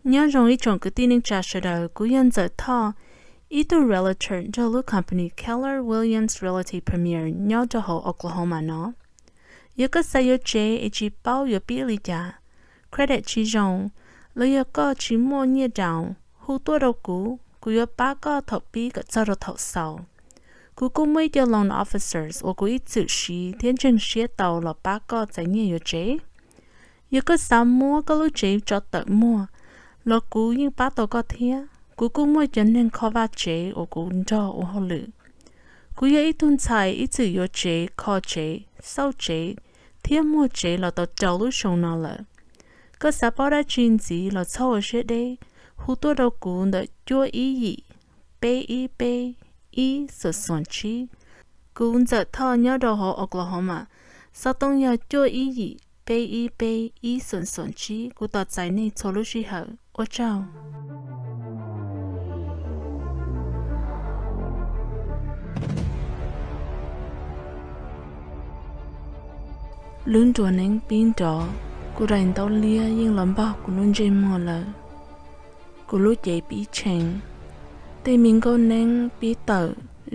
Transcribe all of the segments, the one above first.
Nyob zoo ib tsoom kwv tij neej tsa sawv daws, kuv yog Ntxawm Thoj, ib tug realtor nrog lub company Keller Williams Realty Premier nyob rau hauv Oklahoma no. Yog koj xav yuav tsev es tsis paub yuav pib li cas, credit tsis zoo, los yog koj tsis muaj nyiaj down, hu tuaj rau kuv, kuv yuav pab koj thaum pib kom txog rau thaum xaus. Kuv kuj muaj ib co loan officers uas kuv ib txwm siv thiab ntseeg siab tau los pab koj txais nyiaj yuav tsev. Yog koj xav muab koj lub tsev tso tawm muag, los kuv yeej pab tau koj thiab. Kuv kuj muaj cov neeg kho vaj tsev uas kuv nrog ua hauj lwm. Kuv yog ib tug ntxhais ib txwm yuav tsev, kho tsev, xauj tsev, thiab muag tsev los tau rau lub xyoo no lawm. Koj xav paub dab tsi ntxiv los txhob ua siab deb, hu tuaj rau kuv ntawm cuaj ib yim, peb ib peb, ib xoom xoom tsib. Kuv Ntxawm Thoj nyob rau hauv Oklahoma, xov tooj yog cuaj ib yim, peb ib peb, ib xoom xoom tsib. Kuv tos txais nej txhua lub sij hawm. Ua tsaug. Lub nruas neeb pib nrov, kuv daim ntaub liab yeej los npog kuv lub ntsej muag lawm. Kuv lub cev pib tshees, tej me nkauj neeb pib tawm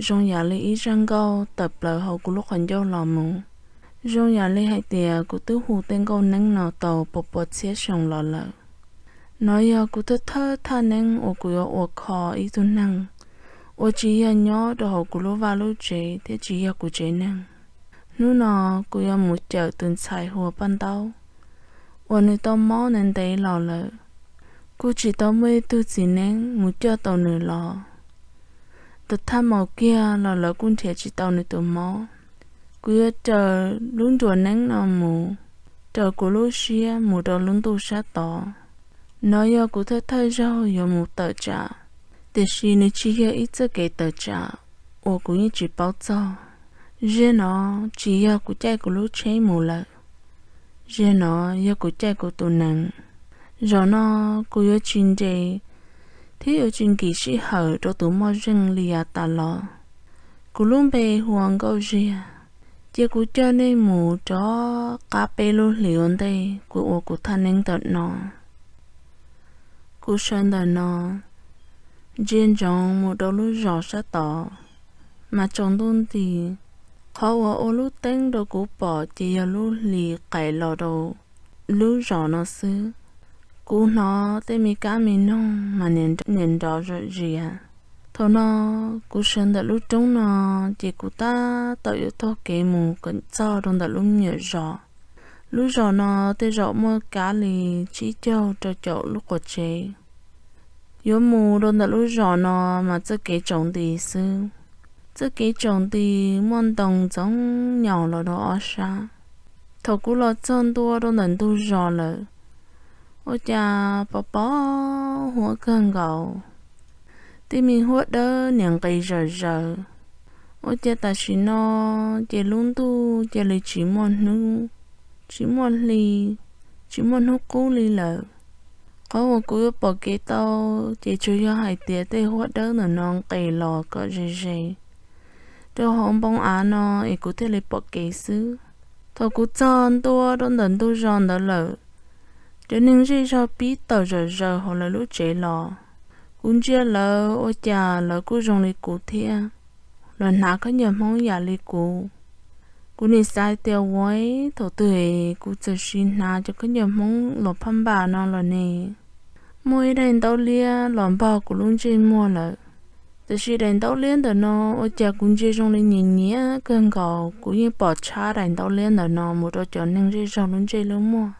zoo yam li ib zaj nkauj tawm plaws hauv kuv lub qhov ncauj los mus. Zoo yam li hais tias kuv twb hu tej nkauj neeb no tau pua pua txhiab xyoo los lawm. Nov yog kuv thawj thawj thaj neeb uas kuv yuav ua kho ib tug neeg uas tsis yog nyob rau hauv kuv lub vaj lub tsev thiab tsis yog kuv tsev neeg. Hnub no kuv yuav mus cawm tus ntxhais hu ua Paj Ntaub uas nws tau mob ntev ntev los lawm. Kuj tsis tau muaj ib tug txiv neeb mus coj tau nws los. Tus thaj maus kiag los lawv kuj nrhiav tsis tau nws tus mob. Kuv yuav raws lub nruas neeb no mus, raws kuv lub siab mus rau lub ntuj sab tod. Nov yog kuv thawj thawj zaug yuav mus tawm tsam, tiam sis nws tsis yog ib txoj kev tawm tsam uas kuv yeej tsis paub txog. Zaj no tsis yog kuv caij kuv lub tsheb mus lawm, zaj no yog kuv caij kuv tus nees. Zaum no kuv yuav tsis nres thiab yuav tsis nkim sij hawm rau tus moj zeej li yav tas los. Kuv lub npe hu ua Nkauj Ziag. Cia kuv coj nej mus rov qab peb lub hlis ua ntej kuv ua kuv thaj neeb ntawm no. Kuv sawv ntawm no, ntsia ntsoov mus rau lub zos sab tod, mas tsaus ntuj nti. Qhov uas ua lub teeb rau kuv pom ces yog lub hlis qaim los rau lub zos no xwb. Kuv hnov tej me kab me noog mas niam nrov zom zias. Thaum no kuv sawv ntawm lub roob no, ces kuv tab tom yuav taug kev mus kom txog rau ntawm lub me nyuam zos. Lub zos no tej zaum muaj kav li tsib caug rau caum lub quas tsev. Yuav mus rau ntawm lub zos no mas txoj kev tsaus nti xwb. Txoj kev tsaus nti, muaj ntoo ntxoov nyaus los rau ob sab. Thaum kuv los txog ntua rau ntawm ntug zos lawm, ua cas pos pos huab kawg nkaus, tej me huab dawb niam nqis zom zaws. Ua cas tam sim no ces lub ntuj cia li tsis muaj hnub, tsis muaj hli, tsis muaj hnub qub li lawm. Qhov uas kuv yuav pom kev tau ces tsuas yog hais tias tej huab dawb ntawm no nqis los kom ze ze rau hauv npoo av no es kuv thiaj li pom kev xwb. Thaum kuv txog ntua rau ntawm ntug zos ntawd lawm, cov neeg zej zog pib tawm zom zaws hauv lawv lub tsev los. Kuv ntsia lawv ua cas lawv kuj zoo li kuv thiab, los hnav khaub ncaws Hmoob yam li kuv. Kuv nim xav tias ua thaum twg kuv txawm sim hnav cov khaub ncaws Hmoob los phaj npam no los ne. Muaj ib daim ntaub liab los npog kuv lub ntsej muag lawm. Tiam sis daim ntaub liab ntawm no ua cas kuv ntsia zoo li nyias nyias kawg nkaus, kuv yeej pom tshab daim ntaub liab ntawm no mus rau cov neeg zej zog lub ntsej lub muag.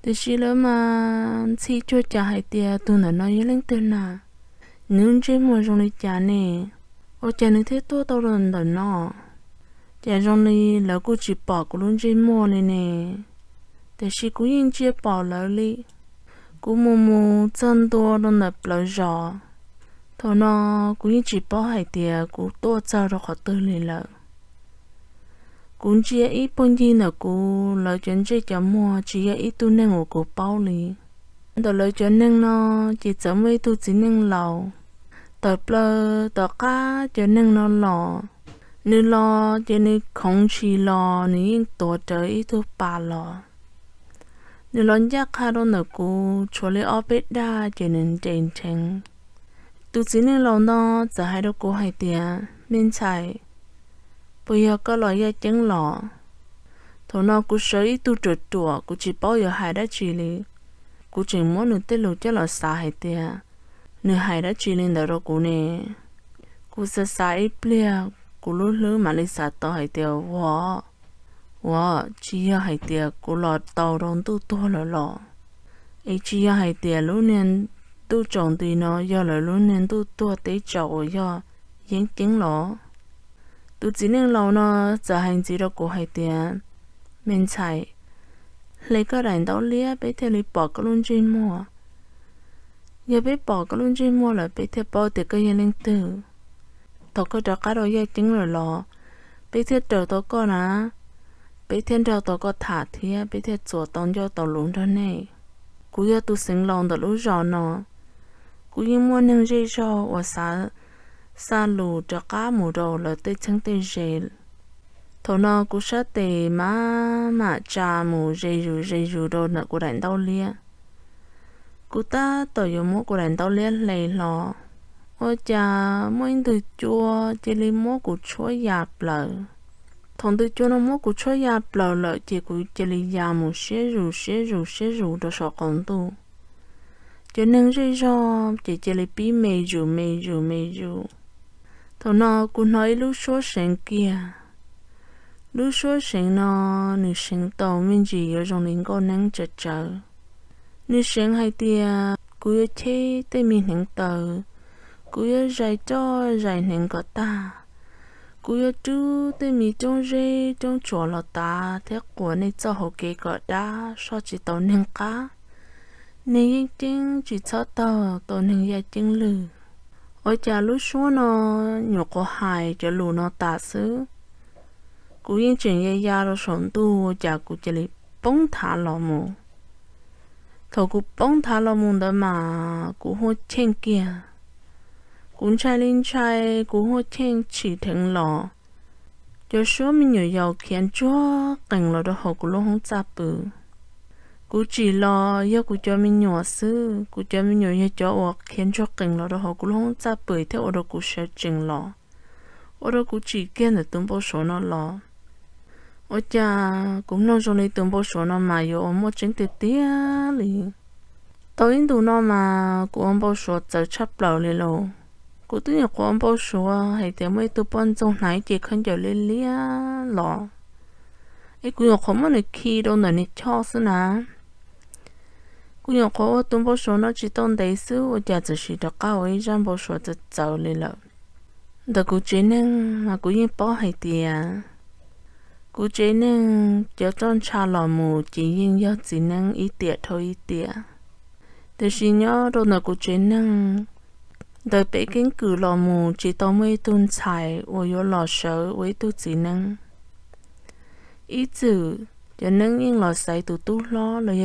Tiam sis lawv mas ntxhi cuag cas hais tias tus ntawm no yog leej twg na, nws lub ntsej muag zoo li cas ne, ua cas nws thiaj tuaj tau rau ntawm no. Cas zoo li lawv kuj tsis pom kuv lub ntsej muag li ne, tiam sis kuv yeej ntsia pom lawv li. Kuv mus mus txog ntua rau ntawm plawv zos, thaum no kuv yeej tsis paub hais tias kuv tuaj txog rau qhov twg li lawm. Kuv ntsia ib puag ncig ntawm kuv, lawv cov ntsej cov muag tsis yog ib tug neeg uas kuv paub li. Ntawm lawv cov neeg no ces txawm muaj ib tug txiv neej laus tawm plaws tom qab cov neeg no los. Nws los ces nws khoov ntshis los nws yeej tuav rawv ib tug pas los. Nws los ncaj qha rau ntawm kuv tshuav li ob peb dag ces nws nres nrheev. Tus txiv neej laus no txawm hais rau kuv hais tias, Me ntxhais, puas yog koj los yaj ceeb los? Thaum no kuv sawv ib tug ruam ruam, kuv tsis paub yuav hais dab tsi li. Kuv tseem muab nws tej lus coj los xav hais tias nws hais dab tsi li ntawd rau kuv ne. Kuv xav xav ib pliag, kuv lub hlwb mam li xav tau hais tias, Ua, ua, tsis yog hais tias kuv los tau rau ntuj tuag lawm los? Es tsis yog hais tias lub niag ntuj tsaus nti no yog lawv lub niag ntuj tuag teb tsaus uas yog yeeb ceeb los? Tus txiv neej laus no txawm hais ntxiv rau kuv hais tias, Me ntxhais, hle koj daim ntaub liab peb thiaj li pom koj lub ntsej muag. Yog peb pom koj lub ntsej muag lawm peb thiaj paub tias koj yog leej twg. Thaum koj rov qab rau yaj ceeb lawm los, peb thiaj raws tau koj na, peb thiaj nrog tau koj tham thiab peb thiaj txuas tau ncauj tau lus nrog nej. Kuv yog tus xeev laus ntawm lub zos no, kuv yeej muaj neeg zej zog uas xav xa lus rov qab mus rau lawv tej txheeb tej ze. Thaum no kuv sab tes mam mam tsa mus ze zus ze zus rau ntawm kuv daim ntaub liab. Kuv tab tom yuav muab kuv daim ntaub liab hle hlo, ua cas muaj ib ntwg cua cia li muab kuv tshuab ya plaws. Thaum ntwg cua no muab kuv tshuab ya plaws lawm ces kuv cia li ya mus siab zus siab zus siab zus rau saum qaum ntuj. Cov neeg zej zog ces cia li pib me zus me zus me zus. Thaum no kuv hnov ib lub suab seev kiag. Lub suab seev no, nws seev tau me ntsis yuav zoo li nkauj neeb tsawv tsawv. Nws seev hais tias kuv yuav cheb tej me hneev taw, kuv yuav zais roj zais hneev kom tag, kuv yuav rub tej me roob zeb roob tsuas los tav thiab quas nej txoj hauv kev kom dab soj tsis tau neeg qab. Neeg yeej ceeb tsis txhob taug tau neeg yaj ceeb lwg. Ua cas lub suab no nyuam qhuav hais cov lus no tas xwb, kuv yeej tseem ya ya rau saum ntuj ua cas kuv cia li poob nthav los mus. Thaum kuv poob nthav los mus ntawd mas kuv huaj cheej kiag. Kuv ntshai li ntshai, kuv huaj cheej tshim dheev los. Cov suab me nyuam yaus khiav ntsuag qees los rau hauv kuv lub hoob txaj pw. Kuv tsim los yog kuv cov me nyuam xwb, kuv cov me nyuam yog cov uas khiav ntsuag qees los rau hauv kuv lub hoob txaj pw thiab ua rau kuv sawv tsees los, ua rau kuv tsim kiag ntawm tus npau suav no los. Ua cas kuv mloog zoo li tus npau suav no mas yuav ua muaj tseeb tiag tiag li. Tau ib ntus no mas kuv ua npau suav txawv tshaj plaws li lauj. Kuv twb nyuam qhuav ua npau suav hais tias muaj ib tug poj ntxoog hnav ib ce khaub ncaws liab liab los, es kuv nyuam qhuav muab nws khi rau ntawm niag choj xwb na. Kuv nyuam qhuav ua tus npau suav no tsis tau ntev xwb ua cas txawm sim rov qab ua ib zaj npau suav txawv txawv li lawm. Ntawm kuv tsev neeg mas kuv yeej paub hais tias kuv tsev neeg cov roj ntsha los mus ces yeej yog txiv neeb ib tiam dhau ib tiam. Tiam sis nyob rau ntawm kuv tsev neeg, ntawm pem keeb kwm los mus tsis tau muaj ib tug ntxhais uas yuav los sawv ua ib tug txiv neeb. Ib txwm cov neeb yeej los xaiv tus tub hlob los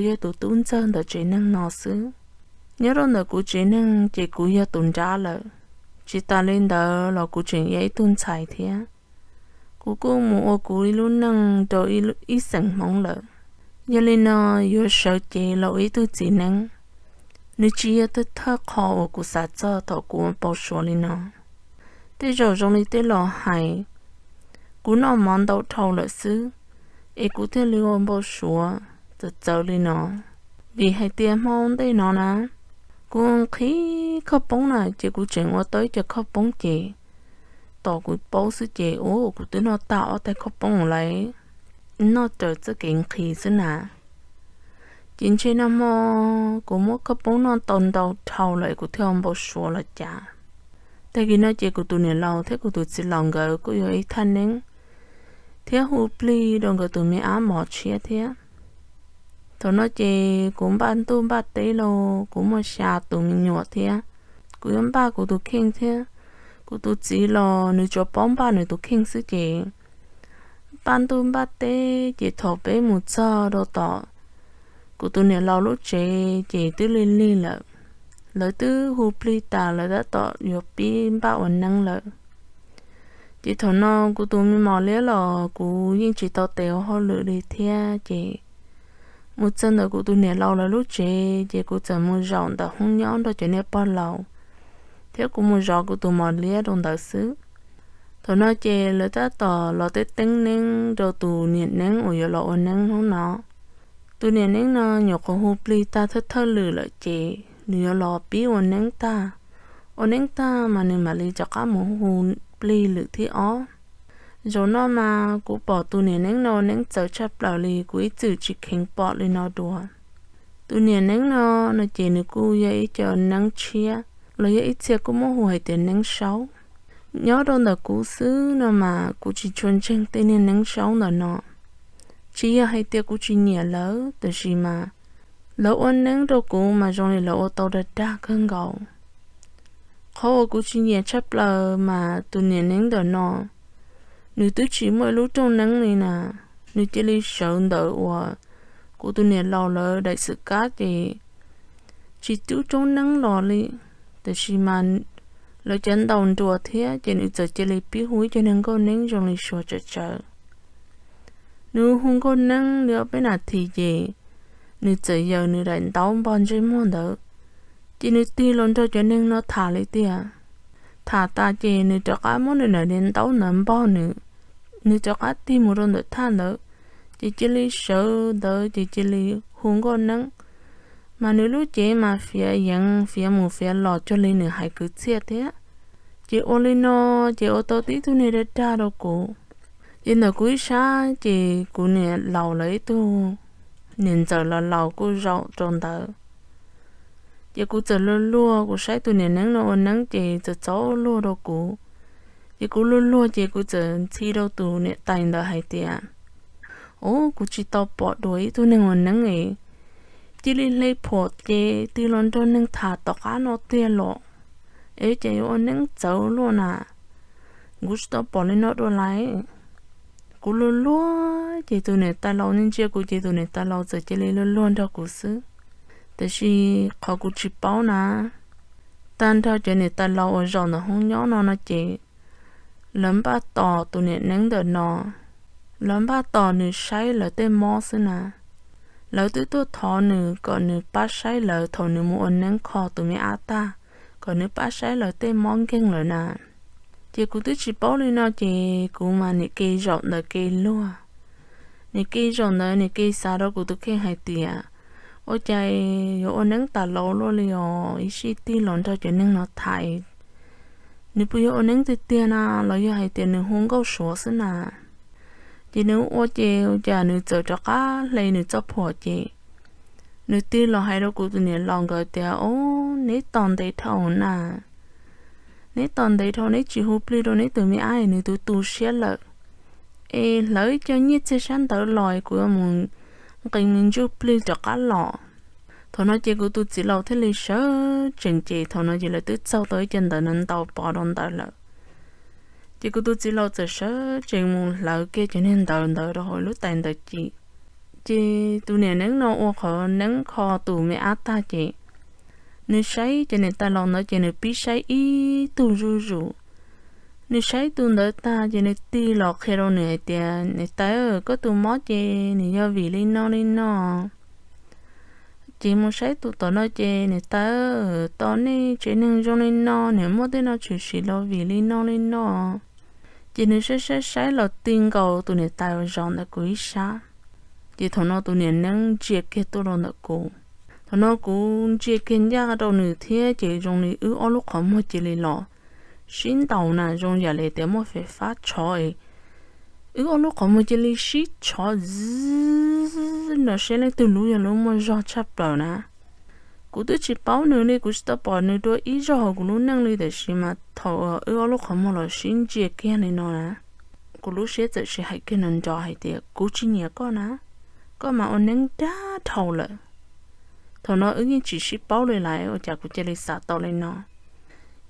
yog tus tub ntxawg ntawm tsev neeg no xwb. Nyob rau ntawm kuv tsev neeg ces kuv yog tus nrab lawm. Tsis tas li ntawd los kuv tseem yog ib tug ntxhais thiab. Kuv kuj mus ua kuv ib lub neej rau ib xeem Hmoob lawm. Yog li no, yuav sawv cev los ua ib tug txiv neeb, nws tsis yog thawj qho uas kuv xav txog thaum kuv ua npau suav li no. Tej zaum zoo li tej laus hais, kuv noj mov ntau dhau lawm xwb, es kuv thiaj li ua npau suav txawv txawv li no. Vim hais tias hmo ntej no na, kuv nqhis khob poob na ces kuv tseem ua tau ib co khob poob ces tos kuv paub xwb ces ua kuv twb noj tag ob tais khob poob lawm, noj raws txoj kev nqhis xwb na. Ces ntshe nag hmo kuv muab khob poob noj tau ntau dhau lawm kuv thiaj ua npau suav los cas. Tag kis no ces kuv tus niam laus thiab kuv tus txiv laus nkawd kuj yuav ib thaj neeb thiab hu plig rau nkawd tus me ab mos tshiab thiab. Thaum no ces kuv npaj ntuj npaj teb los kuv muaj xya tus me nyuam thiab, kuv yuav npaj kuv tus kheej thiab. Kuv tus txiv los nws tsuas paub npaj nws tus kheej xwb ces npaj ntuj npaj teb ces thaum peb mus txog rau tom kuv tus niam laus lub tsev ces twb lig lig lawm. Lawv twb hu plig tas lawv tab tom yuav pib npaj ua neeb lawm. Ces thaum no kuv tus me mos liab los kuv yeej tsis tau tes ua hauj lwm li thiab ces mus txog ntawm kuv tus niam laus lawv lub tsev ces kuv txawm mus zaum ntawm hoob nyob nrog cov niag pog laus, thiab kuv mus zov kuv tus mos liab rau ntawd xwb. Thaum no ces lawv tab tom los teeb teeb neeb rau tus niam neeb uas yuav los ua neeb hnub no. Tus niam neeb no nyuam qhuav hu plig tag thawj thawj lwm lawm ces nws yuav los pib ua neeb tag. Ua neeb tag mas nws mam li rov qab mus hu plig lwm thib ob. Zaum no mas kuv pom tus niam neeb no ua neeb txawv tshaj plaws li, kuv ib txwm tsis kheev pom li no dua. Tus niam neeb no, no ces nws kuj yog ib co neeb tshiab, los yog ib txhia kuj muab hu hais tias neeb saub. Nyob rau ntawm kuv xwb no mas kuv tsis tshua ntseeg tej niag neeb saub ntawm no. Tsis yog hais tias kuv tsis nyiam lawv, tab sis mas lawv ua neeb rau kuv mas zoo li lawv ua tau dag dag kawg nkaus. Qhov uas kuv tsis nyiam tshaj plaws mas tus niam neeb ntawm no, nws twb tsis muaj ib lub rooj neeb li na, nws cia li sawv ntawd uas kuv tus niam laus lawv daim xwm kab ces tsis tub roob neeb los li, tab sis mas lawv cov ntaus nruas thiab ces nws txawm cia li pib hu ib co niag nkauj neeb zoo li suav tsawv tsawv. Nws hu nkauj neeb li ob peb nas this ces nws txawm yaws nws daim ntaub npog ntsej muag ntawd, ces nws tig los nrog cov neeg no tham li tiag. Tham tas ces nws rov qab muab nws daim ntaub ntawd npog nws, nws rov qab tig mus rau ntawm thaj ntawd, ces cia li sawv ntawd ces cia li hu nkauj neeb. Mas nws lub cev mas fiav yeev fiav mus fiav los cuag li nws hais kwv txhiaj thiab. Ces ua li no, ces ua tau tib tug niag dag dag rau kuv. Ces ntawm kuv ib sab ces kuv niam laus lawv ib tug niam ntxawm los laus kuj zaum rau ntawd. Ces kuv txawm luag luag, kuv saib tus niam neeb no ua neeb ces txawm txaus luag rau kuv. Ces kuv luag luag ces kuv txawm ntxhi rau tus niam tais ntawd hais tias, Ub, kuv tsis tau pom dua ib tug neeg ua neeb es cia li hle phuam ces tig los nrog neeg tham tom qab no tiag los, es cas yuav ua neeb txawv luaj na. Kuv tsis tau pom li no dua lais. Kuv luag luag ces tus niam tais laus ntsia kuv ces tus niam tais laus txawm cia li luag luag nrog kuv xwb. Tab sis qhov kuv tsis paub na, tag nrho cov niam tais laus uas zaum ntawm hoob nyob no no ces lawv npaj tos tus niam neeb ntawm no, lawv npaj tos nws saib lawv tej mob xwb na. Lawv twb tuaj thov nws kom nws pab saib lawv thaum nws mus ua neeb kho tus me ab tag, kom nws pab saib lawv tej mob nkeeg lawm na. Ces kuv twb tsis paub li no ces kuv mas niam ke zaum ntawd ke luag. Niam ke zaum ntawd niam ke xav rau kuv tus kheej hais tias, ua cas yuav ua neeb tas laus luaj li os, ib sij tig los nrog cov neeg no tham, nws puas yog ua neeb tiag tiag na los yog hais tias nws hu nkauj suav xwb na. Ces nws ua ces ua cas nws txawm rov qab hle nws txoj phuam ces nws tig los hais rau kuv tus niam laus nkawd tias, Ob, neb tos ntev dhau na, neb tos ntev dhau, neb tsis hu plig rau neb tus me ab es nws tu tu siab lawm. Es hlawv ib co nyiaj txiag sab ntawd los kuv yuav mus nqis me ntsuj plig rov qab los. Thaum no ces kuv tus txiv laus thiaj li sawv tsees ces thaum no ces lawv twb txaug tau ib co ntawv no ntau pov rau ntawd lawm. Ces kuv tus txiv laus txawm sawv tsees mus hlawv kiag cov niag ntawv ntawd rau hauv lub tais ntawv ci. Ces tus niam neeb no ua qhov neeb kho tus me ab tag ces nws saib cov niam tais laus ntawd ces nws pib saib ib tug zuj zus. Nws saib tus ntawd tag ces nws tig los qhia rau nws hais tias, Niam tais, koj tus mob ces nws yog vim li no li no. Ces mus saib tus tom no ces, Niam tais, tos nej tsev neeg zoo li no, nws muaj tej no tshwm sim los vim li no li no. Ces nws saib saib saib los ti nkaus tus niam tais uas zaum ntawm kuv ib sab. Ces thaum no tus niam neeb ntsia kiag tuaj rau ntawm kuv. Thaum no kuv ntsia kiag ncaj rau nws thiab ces zoo li wb ob lub qhov muag cia li los sib ntaus na, zoo yam li tias muaj fem fab tshov es wb ob lub qhov muag cia li sib tshov zib no seb leej twg lub yog lub muaj zog tshaj plaws na. Kuv twb tsis paub nws li, kuv tsis tau pom nws dua ib zaug hauv kuv lub neej li, tiam sis mas thaum wb ob lub qhov muag los sib ntsia kiag li no na, kuv lub siab txawm sis hais kiag nrov nrov hais tias, Kuv tsis nyiam koj na, koj mas ua neeb dag dhau lawm. Thaum no wb yeej tsis sib paub li lawm, ua cas kuv cia li xav tau li no.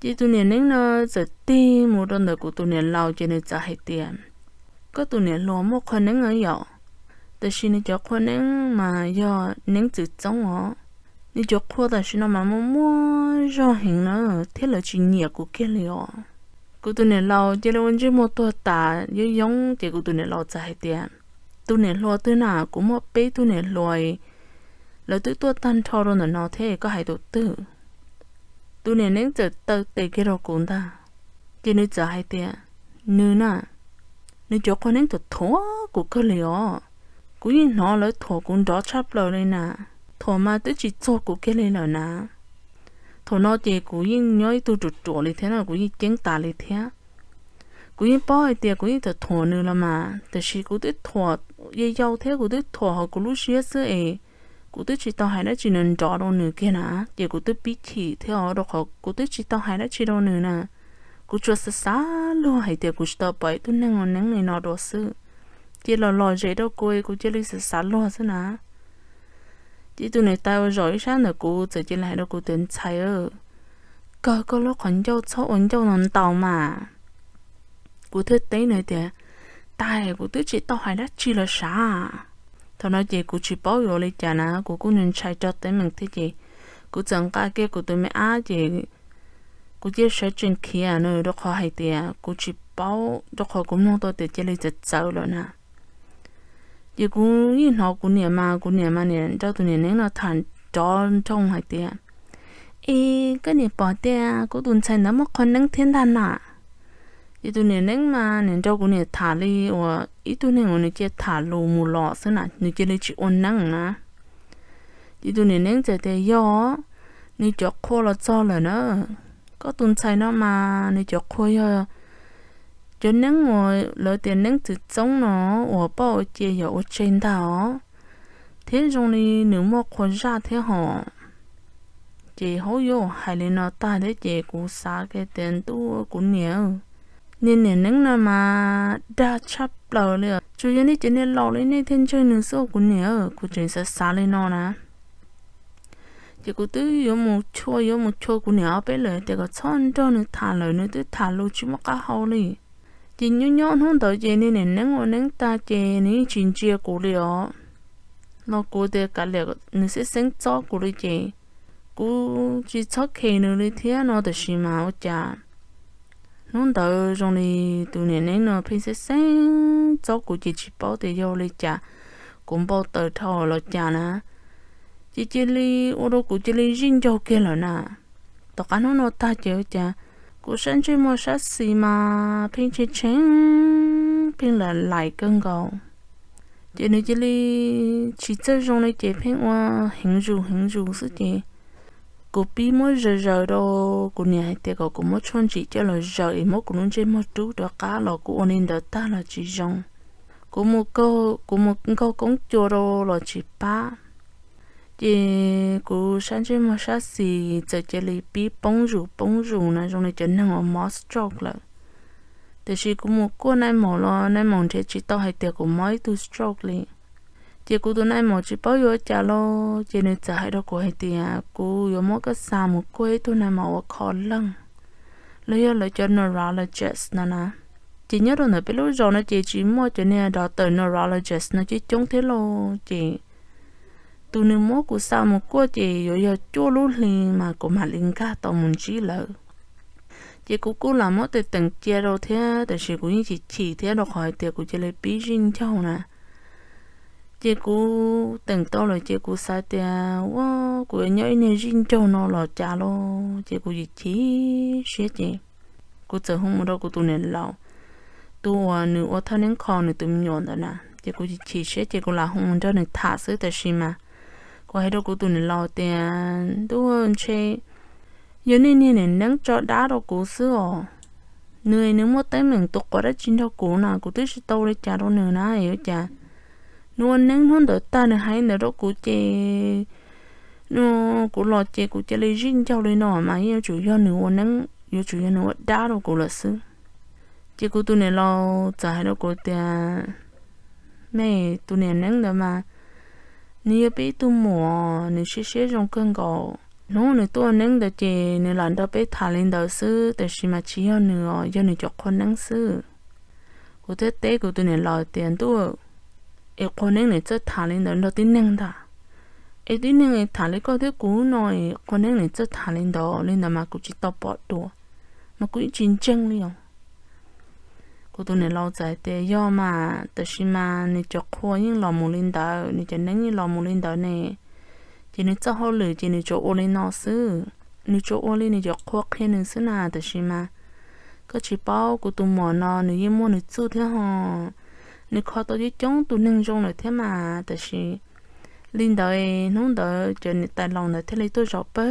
Ces tus niam neeb no txawm tig mus rau ntawm kuv tus niam laus ces nws txawm hais tias, Koj tus niam hluas muaj qhua neeb os yom, tab sis nws cov qhua neeb mas yog neeb txwv txoob os. Nws cov qhua tam sim no mas muaj muaj zog heev na, thiab lawv tsis nyiam kuv kiag li os. Kuv tus niam laus cia li ua ntsej muag tuag tas yoob yoob ces kuv tus niam laus txawm hais tias, Tus niam hluas twg na? Kuv muaj peb tug niam hluas, lawv twb tuaj tag nrho rau ntawm no thiab koj hais tus twg? Tus niam neeb txawm taw tes kiag rau kuv ntag, ces nws txawm hais tias, nws na, nws cov qhua neeb thuam thuam kuv kawg li os. Kuv yeej hnov lawv thuam kuv nrov tshaj plaws li na, thuam mas twb tsis txog kuv kiag li lawm na. Thaum no ces kuv yeej nyob ib tug ruam ruam li thiab no, kuv yeej ceeb tas li thiab. Kuv yeej paub hais tias kuv yeej thuam thuam nws los mas, tiam sis kuv twb thuam yau yau thiab kuv twb thuam hauv kuv lub siab xwb es kuv twb tsis tau hais dab tsi nws nrov rau nws kiag na, ces kuv twb pib chim thiab os, rau qhov kuv twb tsis tau hais dab tsi rau nws na. Kuv tsuas xav xav luag hais tias kuv tsis tau pom ib tug neeg ua neeb li no dua xwb, ces los lom zem rau kuv, kuv cia li xav xav luag xwb na. Ces tus niam tais uas zaum ib sab ntawm kuv txawm cia li hais rau kuv tias, ntxhais, kawg koj lub qhov ncauj txhob ua ncauj no ntau mas. Kuv thiaj teb nws tias, tais, kuv twb tsis tau hais dab tsi los sav. Thaum no ces kuv tsis paub yuav ua li cas na, kuv kuj ntshai rog teeb meem thiab ces kuv txawm nqa kiag kuv tus me ab ces kuv cia sawv tsees khiav na, rau qhov hais tias kuv tsis paub, rau qhov kuv mloog tau tias cia li txawv txawv lawm na. Ces kuv yeej hnov kuv niam mas, kuv niam mas niam nrog tus niam neeb no tham nrov nroo hais tias, es koj niam pom tias kuv tus ntxhais ntawd muaj qhua neeb thiab ntag na. Ces tus niam neeb mas niam nrog kuv niam tham li uas ib tug neeg uas nws cia tham lus mus los xwb na, nws cia li tsis ua neeb na. Ces tus niam neeb txawm tias, yog, nws cov qhua los txog lawm na. Koj tus ntxhais no mas nws cov qhua yog cov neeb uas lawv tias neeb txwv txoob no, uas poj ua cia yog ua tseg ntag os, thiab zoo li nws muaj qhua zaj thiab hos. Ces hauv yuav hais li no tag thiab ces kuv xav kiag tias, ntuj, kuv niam, niag niam neeb no mas dag tshaj plaws li os, tsuas yog nej cov niag laus li nej thiaj ntseeg nws xwb kuv niam. Kuv tseem xav xav li no na. Ces kuv twb yuav mus chua yuav mus chua kuv niam ob peb lawm tias kom txhob nrog nws tham lawm, nws twb tham lus tsis muaj qab hau li. Ces nyob nyob hnub ntawd ces niag niam neeb ua neeb tag ces nws yeej tsis ntsia kuv li os. Los kuv tias kav liam, nws xeeb xeeb txob kuv li ces kuv tsis txhob khes nws li thiab no, tab sis mas ua cas hnub ntawd zoo li tus niam neeb no pheej xeeb xeeb txob kuv ces tsis paub tias yog li cas, kuv npau taws dhau los cas na. Ces cia li ua rau kuv cia li zij ncaug kiag lawm na. Tom qab hnub no tag ces ua cas kuv sab ntsej muag sab xis mas pheej tshee tshee, pheej lais lais kawg nkaus. Ces nws cia li tsis txawj zoo li ces pheej ua heev zus heev zus xwb ces kuv pib muab zaws zaws rau kuv niam hais tias kom kuv muab tshuaj ntsim coj los zaws es muab kuv lub ntsej muag rub rov qab los kuv ua li ntawd tag los tsis zoo. Kuv mus, kuv mus nkaug koob cua rau los tsis pab. Ces kuv sab ntsej muag sab xis txawm cia li pib poob zus poob zus na, zoo li cov neeg uas mob stroke lawm. Tiam sis kuv mus kuaj nai maum los nai maum nrhiav tsis tau hais tias kuv mob ib tug stroke li. Ces kuv tus nai maum tsis paub yuav ua cas los ces nws txawm hais rau kuv hais tias kuv yuav muab koj xa mus kuaj ib tug nai maum uas kho leeg, los yog lawv cov neurologist no na. Ces nyob rau ntawm peb lub zos no ces tsis muaj cov niag doctor neurologist no coob coob thiab lauj. Ces tus nws muab kuv xa mus kuaj ces yuav yog cuaj lub hli mas kuv mam li nkag tau mus ntsib lawv. Ces kuv kuj lam muab tes teem cia rau thiab, tab sis kuv yeej chim chim thiab rau qhov hais tias kuv cia li pib zij ncaug na. Ces kuv teem tau lawm ces kuv xav tias, ua, kuv yuav nyob ib niag zij ncaug no los cas lauj, ces kuv chim chim siab ces kuv txawm hu mus rau kuv tus niam laus, tus uas nws ua thawj neeb kho nws tus me nyuam ntawd na. Ces kuv chim chim siab ces kuv lam hu mus nrog nws tham xwb, tab sis mas kuv hais rau kuv tus niam laus tias, ntuj, ntshe yog nej niag niam neeb tso dab rau kuv xwb os. Nws, nws muaj teeb meem tus quav dab tsi nrog kuv na, kuv twb tsis tau li cas rau nws na, ua cas nws ua neeb hnub ntawd tag nws hais ntawd rau kuv ces kuv los ces kuv cia li zij ncaug li no mas yeej yuav tsum yog nws ua neeb, yuav tsum yog nws ua dab rau kuv lawm xwb. Ces kuv tus niam laus txawm hais rau kuv tias, me, tus niam neeb ntawd mas nws yog peb ib tug muam, nws siab siab zoo kawg nkaus. Hnub nws tuaj ua neeb ntawd ces nws lam nrog peb tham li ntawd xwb, tab sis mas tsis yog nws os, yog nws cov qhua neeb xwb. Kuv thiaj teb kuv tus niam laus tias, ntuj, es qhua neeb nws txawj tham li ntawd nrog tib neeg ntag? Es tib neeg tham li koj thiab kuv no, qhua neeb nws txawj tham li ntawd, li ntawd mas kuv tsis tau pom dua, mas kuv yeej tsis ntseeg li os. Kuv tus niam laus txawm hais tias, yog mas, tab sis mas nws cov qhua yeej los mus li ntawd, nws cov neeb yeej los mus li ntawd ne. Ces nws txoj hauj lwm ces nws tsuas ua li no xwb, nws tsuas ua li nws cov qhua qhia nws xwb na. Tab sis mas koj tsis paub, kuv tus muam no nws yeej muaj nws txuj thiab ho, nws kho tau coob coob tus neeg zoo lawm thiab mas. Tab sis li ntawd, hnub ntawd cov niam tais laus ntawd thiaj li tuaj zaum pawg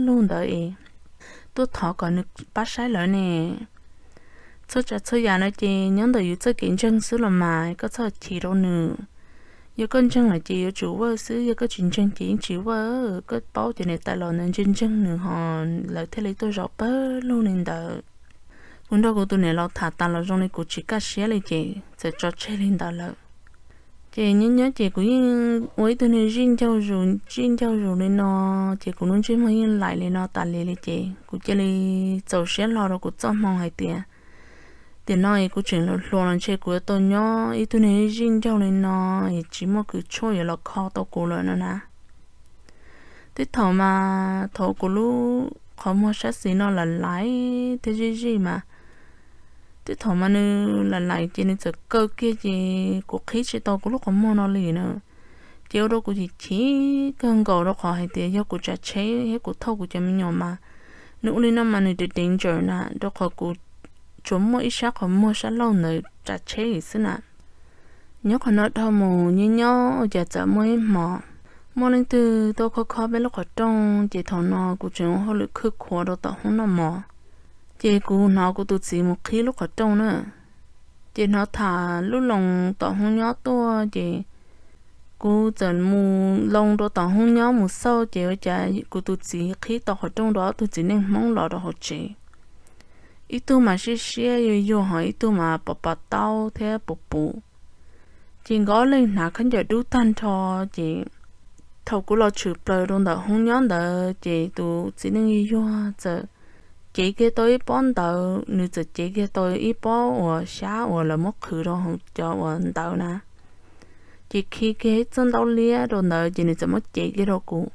lug ntawd es tuaj thov kom nws pab saib lawv ne. Txhua tsav txhua yam no ces nyob ntawm yus txoj kev ntseeg xwb los mas, koj txhob chim rau nws. Yog koj ntseeg lawm ces yuav tsum ua xwb, yog koj tsis ntseeg ces yeej tsis ua. Koj paub cov niam tais laus ntawd ntseeg ntseeg nws ho, lawv thiaj li tuaj zaum pawg lug li ntawd. Kuv nrog kuv tus niam laus tham tas los zoo li kuv tsis kaj siab li ces txawm tso tseg li ntawd lawm. Ces nyob nyob ces kuv yeej ua ib tug niag zij ncaug zus, zij ncaug zus li no, ces kuv lub ntsej muag yeej laim li no tas li li ces kuv cia li txaus siab hlo rau kuv txoj hmoo hais tias, tiam no es kuv tseem hluas hluas los ntshe kuv yuav tau nyob ib tug niag zij ncaug li no es tsis muaj kws tshuaj yuav los kho tau kuv lawm no na. Tej thaum mas thaum kuv lub qhov muag sab xis no lam laim thiab zij zij mas, tej thaum mas nws lam laim ces nws txawm kaw kiag ces kuv qhib tsis tau kuv lub qhov muag no li na. Ces ua rau kuv chim chim kawg nkaus rau qhov hais tias yog kuv tsav tsheb thiab kuv thauj kuv cov me nyuam mas, nws ua li no mas nws dev dev ntsaws na, rau qhov kuv tsuas muaj ib sab qhov muag sab laug ntawd tsav tsheb xwb na. Nyob qhov no dhau mus nyob nyob ua cas txawm muaj ib hmo, muaj leej twg tuaj khob khob peb lub qhov rooj, ces thaum no kuv tseem ua hauj lwm khwj khuav rau tom hoob noj mov. Ces kuv hnov kuv tus txiv mus qhib lub qhov rooj na, ces hnov tham lub loo tom hoob nyob tuaj, ces kuv txawm mus loo rau tom hoob nyob mus xauj, ces ua cas kuv tus txiv qhib tau qhov rooj rau ob tug txiv neej Hmoob los rau hauv tsev. Ib tug mas siab siab yuag yuag ho ib tug mas pov pov taub thiab puv puv. Ces nkawd ob leeg hnav khaub ncaws dub tag nrho, ces thaum kuv los tshwm plaws rau ntawm hoob nyob ntawd ces tus txiv neej yuag yuag txawm cev kiag tau ib pob ntawv, nws txawm cev kiag tau ib pob uas xyab uas lawv muab qhwv rau hauv cov uas ntawv na. Ces khi kiag ib txoj ntaub liab rau ntawd ces nws txawm muab cev kiag rau kuv.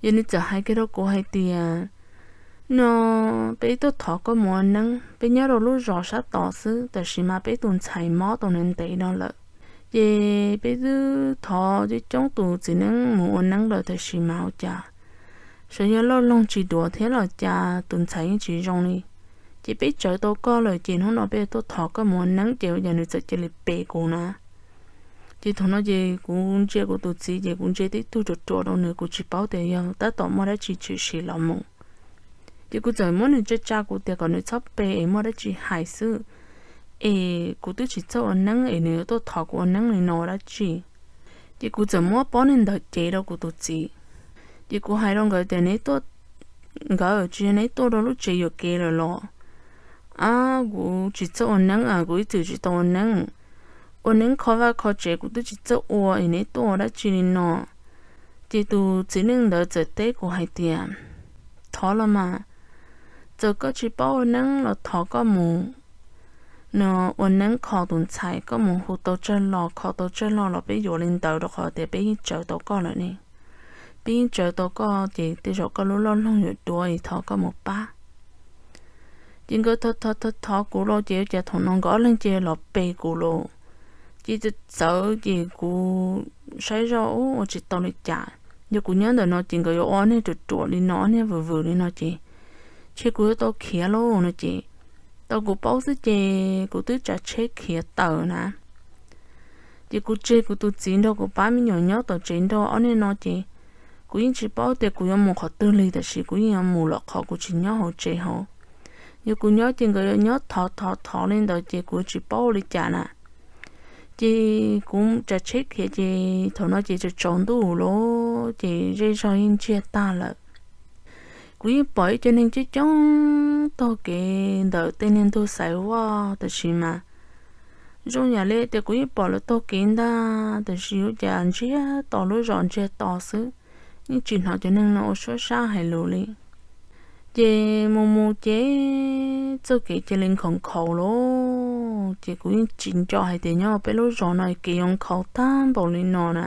Ces nws txawm hais kiag rau kuv hais tias, no peb tuaj thov koj mus ua neeb, peb nyob rau lub zos sab tod xwb, tab sis mas peb tus ntxhais mob tau ntev ntev no lawm. Ces peb twb thov coob coob tus txiv neeb mus ua neeb lawm, tab sis mas ua cas xyov yog loj loog tsis duav thiab los cas tus ntxhais yeej tsis zoo li. Ces peb tsawv tau koj lawm, ces hnub no peb tuaj thov koj mus ua neeb, ces ua cas nws txawm cia li pe kuv na. Ces thaum no ces kuv ntsia kuv tus txiv, ces kuv ntsia tib tug ruam ruam rau nws, kuv tsis paub tias yog tab tom muaj dab tsi tshwm sim los mus. Ces kuv txawm muab nws tsa tsa kuv tias kom nws txhob pe es muaj dab tsi hais xwb, es kuv twb tsis txawj ua neeb es nws yuav tuaj thov kuv ua neeb li no dab tsi. Ces kuv txawm muab pob niag ntawv cev rau kuv tus txiv. Ces kuv hais rau nkawd tias, neb tuaj, nkawd tsis yog neb tuaj rau lub tsev yuam kev lawm los? Ab, kuv tsis txawj ua neeb, kuv ib txwm tsis tau ua neeb. Ua neeb kho vaj kho tsev kuv twb tsis txawj ua es neb tuaj ua dab tsi li no? Ces tus txiv neej ntawd txawm teb kuv hais tias, thov los mas, txawm koj tsis paub ua neeb los thov koj mus, no, ua neeb kho tus ntxhais, koj mus hu tau tsawg lo kho tau tsawg lo los peb yuav li ntawd, rau qhov tias peb yeej tsawv tau koj lawm ne. Peb yeej tsawv tau koj ces tej zaum koj lub loj loog yuav duav, es thov koj mus pab. Ces nkawd thov thov thov kuv los ces ua cas thaum no nkawd ob leeg cia li los pe kuv los. Ces txawv txawv ces kuv saib zoj ua tsis tau li cas. Yog kuv nyob ntawm no ces nkawd yuav ua ob niag ruam ruam li no, ob niag vwm vwm li no ces ntshe kuv yuav tau khiav lauj no ces, tau kuv paub xwb ces kuv twb tsav tsheb khiav tawm na. Ces kuv tseg kuv tus txiv nrog kuv pab me nyuam nyob tom tsev nrog ob niag no ces kuv yeej tsis paub tias kuv yuav mus qhov twg li, tab sis kuv yeej yuav mus lawm qhov kuv tsis nyob hauv tsev hauv. Yog kuv nyob ces nkawd yuav nyob thov thov thov li ntawd ces kuv tsis paub ua li cas na. Ces kuv tsav tsheb khiav ces thaum no ces tsaus tsaus ntuj lawm ces zej zog yeej ntsiag tag lawm. Kuv yeej pom ib co neeg coob coob taug kev ntawm tej niag ntug xaiv vaj, tab sis mas zoo yam li tias kuv yeej pom lawv taug kev ntag, tab sis ua cas ntsiag to lub zos ntsiag to xwb, yeej tsis hnov cov neeg no ua suab sab hais lus li. Ces mus mus ces txoj kev cia li nkhaus nkhaus lawm, ces kuv yeej tsis nco hais tias nyob peb lub zos no kev yuav nkhaus tag npaum li no na.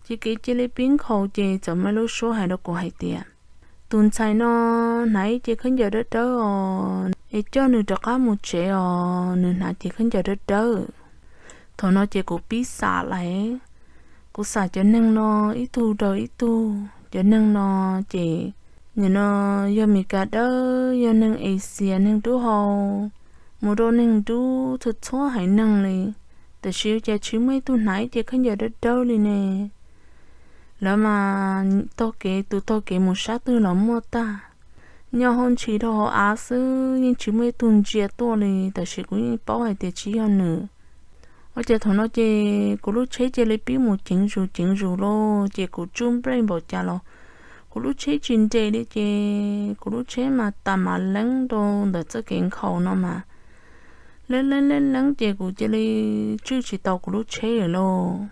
Ces kev cia li pib nkhaus ces txawm muaj lub suab hais rau kuv hais tias, tus ntxhais no hnav ib ce khaub ncaws dawb dawb os, es coj nws rov qab mus tsev os, nws hnav ce khaub ncaws dawb dawb. Thaum no ces kuv pib xam lawm. Kuv xam cov neeg no ib tug rau ib tug, cov neeg no ces nim no yog Meskas dawb, yog neeg Asia, neeg dub hau, mus rau neeg dub txhua txhua haiv neeg li. Tab sis ua cas tsis muaj ib tug hnav ib ce khaub ncaws dawb dawb li ne? Lawv mas taug kev, tus taug kev mus sab twg los muaj tag. Nyob hauv ntshis rau hauv av xwb yeej tsis muaj ib tug ntsia tuaj li, tab sis kuv yeej paub hais tias tsis yog nws. Ua cas thaum no ces kuv lub tsheb cia li pib mus ceev zus ceev zus lauj, ces kuv tsub nplej npaum cas los kuv lub tsheb tsis nres li, ces kuv lub tsheb mas tas mas leeb rau ntawm txoj kev nkhaus no mas leeb leeb leeb leeb, ces kuv cia li tswj tsis tau kuv lub tsheb lawm lauj.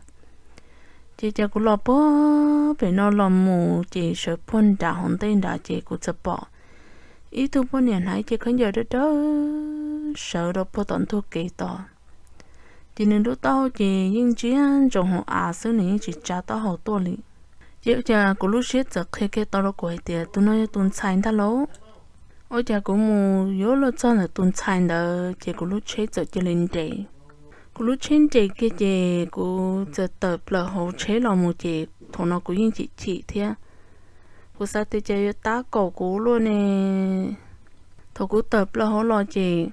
Ces cas kuv los puag pem no los mus ces sawv puag nram hauv ntej nrad ces kuv txawm pom ib tug poj niam hnav ib ce khaub ncaws dawb dawb sawv rau puag tom ntug kev tod. Ces nws lub taub hau ces yeej ntsia ntsoov hauv av xwb, nws yeej tsis tsa taub hau tuaj li. Ces ua cas kuv lub siab txawm qhia kiag tau rau kuv hais tias tus no yog tus ntxhais ntag lauj. Ua cas kuv mus yuav luag txog ntawm tus ntxhais ntawd ces kuv lub tsheb txawm cia li nres. Kuv lub tsheb nres kiag ces kuv txawm tawm plaws hauv tsheb los mus ces thaum no kuv yeej chim chim thiab. Kuv xav tias cas yuav tab kaum kuv luaj ne. Thaum kuv tawm plaws hauv los ces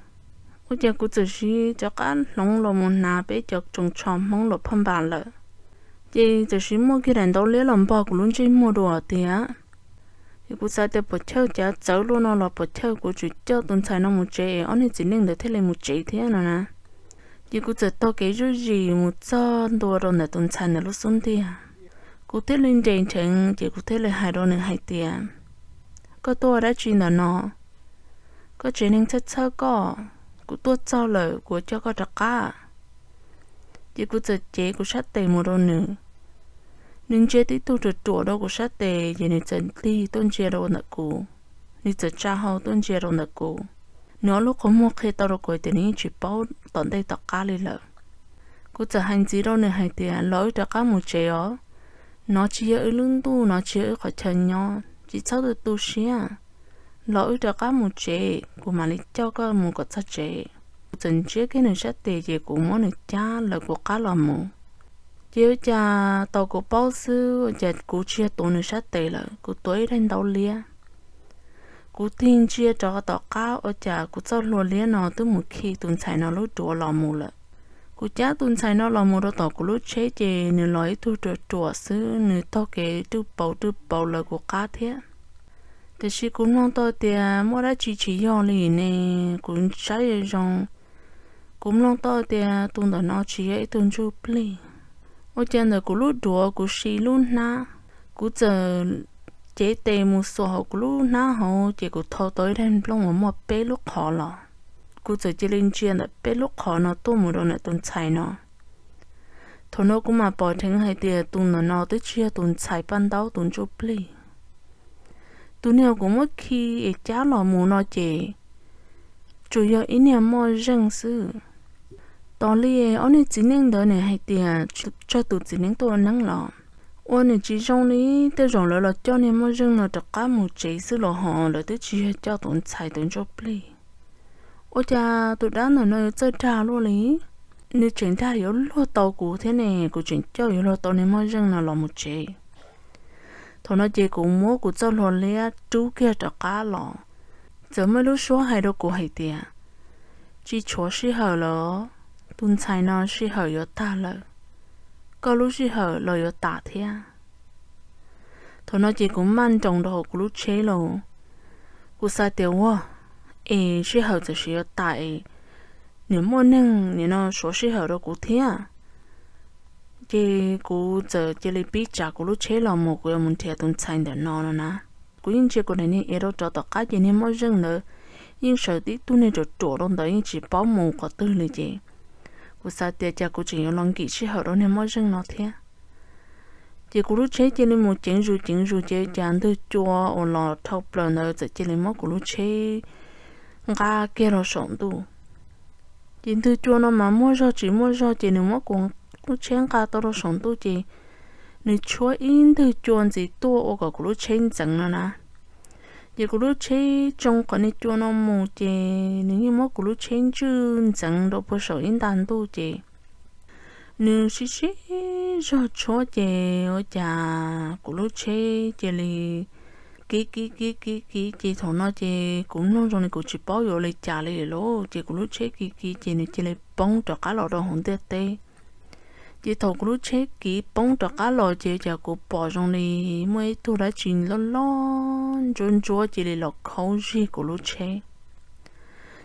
ua cas kuv txawm siv rov qab hloov los mus hnav peb cov tsoos tsho Hmoob los phaj npas lawm. Ces txawm siv muaj kiag daim ntaub liab los npog kuv lub ntsej muag dua tias, es kuv xav tias puas chawj cav txawv luaj no los puas chawj, kuv tsuas coj tus ntxhais no mus tsev es ob niag txiv neej ntawd thiaj li mus tsev thiab no na. Ces kuv txawm taug kev zuj zis mus txog ntua rau ntawm tus ntxhais ntawd lub xub ntiag. Kuv thiaj li nres nrheev ces kuv thiaj li hais rau nws hais tias, koj tuaj ua dab tsi ntawm no? Koj tsev neeg txhawj txhawj koj, kuv tuaj txog lawm kuv coj koj rov qab. Ces kuv txawm cev kuv sab tes mus rau nws. Nws ntsia tib tug ruam ruam rau kuv sab tes ces nws txawm tig tuaj ntsia rau ntawm kuv. Nws txawm tsa hau tuaj ntsia rau ntawm kuv. Nws ob lub qhov muag qhia tau rau kuv tias nws yeej tsis paub tom ntej tom qab li lawm. Kuv txawm hais ntxiv rau nws hais tias los wb rov qab mus tsev os. No tsis yog wb lub ntuj, no tsis yog wb qhov chaw nyob, tsis txhob tu tu siab. Los wb rov qab mus tsev, kuv mam li coj koj mus kom txog tsev. Kuv txawm ntsiab kiag nws sab tes ces kuv muab nws cab lawv kuv qab los mus. Ces ua cas tau kuv paub xwb ua cas kuv tsis yog tuav nws sab tes lawm, kuv tuav ib daim ntaub liab. Kuv tig ntsia rov tom qab ua cas kuv txoj hlua liab no twb mus khi tus ntxhais no lub duav los mus lawm. Kuv cab tus ntxhais no los mus rau tom kuv lub tsheb ces nws los ib tug ruam ruam xwb, nws taug kev rwj paus rwj paus lawv kuv qab thiab. Tiam sis kuv mloog tau tias muaj dab tsi tsis yog li ne, kuv saib zoo zoo, kuv mloog tau tias tus ntawm no tsis yog ib tug ntsuj plig. Ua cas ntawm kuv lub duav kuv si lub hnab, kuv txawm cev tes mus xuas hauv kuv lub hnab hauv ces kuv thau tau ib daim nplooj uas muaj peb lub qhov los. Kuv txawm cia li ntsia ntawm peb lub qhov no tuaj mus rau ntawm tus ntxhais no. Thaum no kuv mam pom dheev hais tias tus ntawm no twb tsis yog tus ntxhais paj ntaub tus ntsuj plig. Tus niag kuv muab khi es cab los mus no ces tsuas yog ib niag moj zeej xwb. Tos li ob niag txiv neej ntawd nws hais tias tsawg tus txiv neeb tuaj ua neeb los, ua nws tsis zoo li, tej zaum lawv los coj niag moj zeej no rov qab mus tsev xwb los hos, lawv twb tsis yog coj tus ntxhais tus ntsuj plig. Ua cas tus dab ntawm no yuav txawj dag luaj li, nws tseem dag yuav luag tau kuv thiab ne, kuv tseem coj yuav luag tau niag moj zeej no los mus tsev. Thaum no ces kuv muab kuv txoj hlua liab rub kiag rov qab los, txawm muaj ib lub suab hais rau kuv hais tias, tsis tshuav sij hawm lawm, tus ntxhais no sij hawm yuav tag lawm, koj lub sij hawm los yuav tas thiab. Thaum no ces kuv maj nroos rau hauv kuv lub tsheb lauj. Kuv xav tias ua, es sij hawm txawm sis yuav tas es niam muaj neeg nim no suav sij hawm rau kuv thiab. Ces kuv txawm cia li pib tsav kuv lub tsheb los mus, kuv yuav mus nrhiav tus ntxhais ntawm no no na. Kuv yeej ntsia kuv daim niag ev rau rov tom qab ces niag moj zeej ntawd yeej sawv tib tug niag ruam ruam rau ntawd yeej tsis paub mus qhov twg li ces kuv xav tias cas kuv tseem yuav los nkim sij hawm rau niag moj zeej no thiab. Ces kuv lub tsheb cia li mus ceev zus ceev zus ces cas ntwg cua uas los dhau plaws ntawd txawm cia li muab kuv lub tsheb nqa kiag rau saum ntuj. Ces ntwg cua no mas muaj zog tsis muaj zog ces nws muab kuv lub tsheb nqa tau rau saum ntuj ces nws tshuab ib ntwg cua ntxiv tuaj ua kom kuv lub tsheb ntxeev no na. Ces kuv lub tsheb tsoo qhov niag cua no mus ces nws yeej muab kuv lub tsheb ntswj ntxeev rau puag saum ib nta ntuj ces nws sib sib zog tshuab ces ua cas kuv lub tsheb cia li kiv kiv kiv kiv kiv ces thaum no ces kuv mloog zoo li kuv tsis paub yuav ua li cas li lauj, ces kuv lub tsheb kiv kiv ces nws cia li poob rov qab los rau hauv ntiaj teb. Ces thaum kuv lub tsheb kiv poob rov qab los ces cas kuv pom zoo li muaj ib tug dab tsi loj loj ntsuab ntsuab cia li los khaub zig kuv lub tsheb.